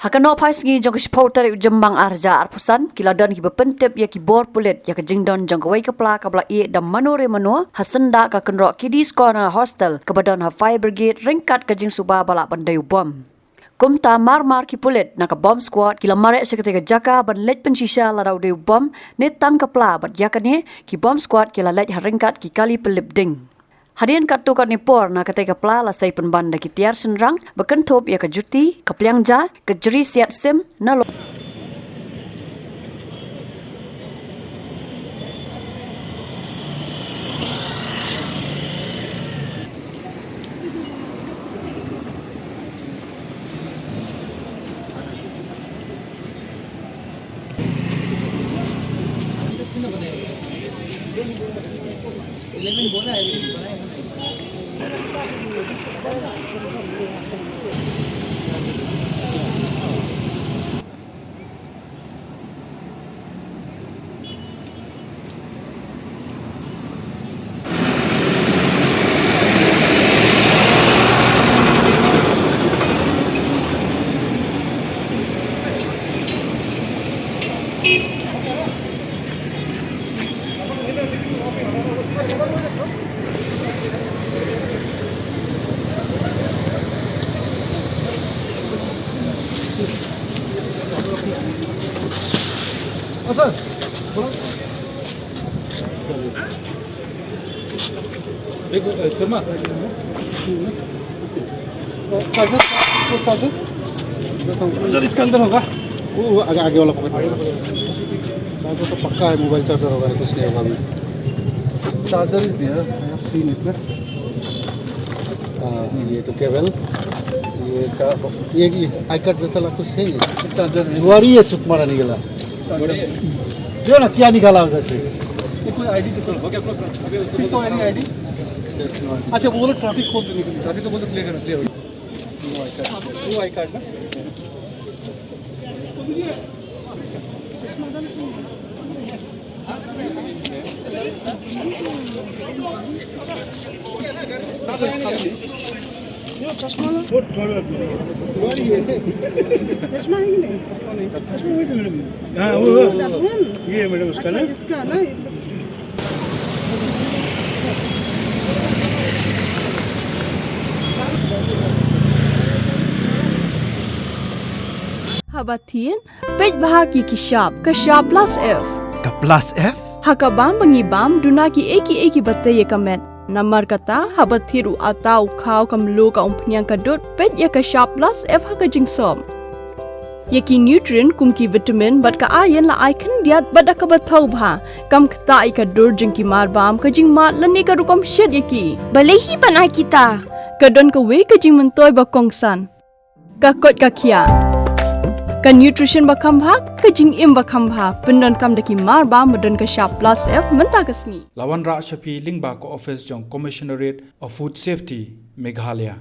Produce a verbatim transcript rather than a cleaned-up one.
Ha ka nohphai sngi jong ka shiphew tarik u Jymmang ar hajar arphew san, ki la don kiba pyntip ïa ki bor pulit ïa ka jingdon jong kawei ka pla kaba la ïeh da mano re mano ha syndah ka kynroh Kids Corner Hostel kaba don ha Fire Brigade ryngkat ka jingsuba ba lah ban dei u bom. Kumta marmar ki pulit na ka bomb squad ki la mareh sha katei ka jaka ban leit pynshisha lada u dei u bom ne tang ka pla, bad ïa kane ki bomb squad ki la leit ha ryngkat ki kali pynlip ding. Hadien katto katne por na katei ka pla la sei pynban da ki tiar shynrang ba kynthup ïa ka juti, ka pliang ja, ka jri siat sim, na lo. Charger, वो charger. Charger इसके अंदर होगा। वो आगे, आगे वाला पॉकेट में। चार्जर तो पक्का है, मोबाइल चार्जर होगा, कुछ नहीं होगा अभी। Charger is there, I have seen it ना। हाँ, ये तो केबल, ये चा-, ये की आई कार्ड जैसा ला कुछ है ये। चार्जर है। वारी है चुप मारा निकला। जो ना क्या निकाला उधर से। ये कोई आईडी तो चलो, हो गया, close कर। सिर्फ तो एनी आईडी। अच्छा, वो बोलो ट्रैफिक खोल देने के लिए, ट्रैफिक तो बोलो क्लियर करना, क्लियर हो गया। वो आई कार्ड, वो आई कार्ड ना। चश्मा लो। चश्मा है कि नहीं? चश्मा वही तो मैडम। हाँ, वो, वो। ये है मैडम उसका ना। अच्छा, इसका ना। Haba thied, peit bha ki ki shap, ka shap plus F. Ka plus F? Ha ka bam ba ngi bam, duna ki ei ki ei kiba tei ïa ka met. Namar kata, haba thied u atta, u khaw, ka mluh, ka umphniang, ka dud, peit ïa ka shap plus F ha ka jingsop. Ïa ki nutrient kum ki vitamin bad ka iron la ai khyndiat bad da kaba thaw bha. Kam ktah ïa ka dur jong ki mar bam, ka jingmad lane ka rukom shet ïa ki. Balei hi ban ai kita? Ka don kawei ka jingmyntoi ba kongsan. Ka koit ka khiah. Ka nutrition ba kham bha, ka jingim ba kham bha. Pyndonkam da ki mar bam ba don ka shap plus F mynta ka sngi. La wanrah sha phi lyngba ka office jong Commissionerate of Food Safety, Meghalaya.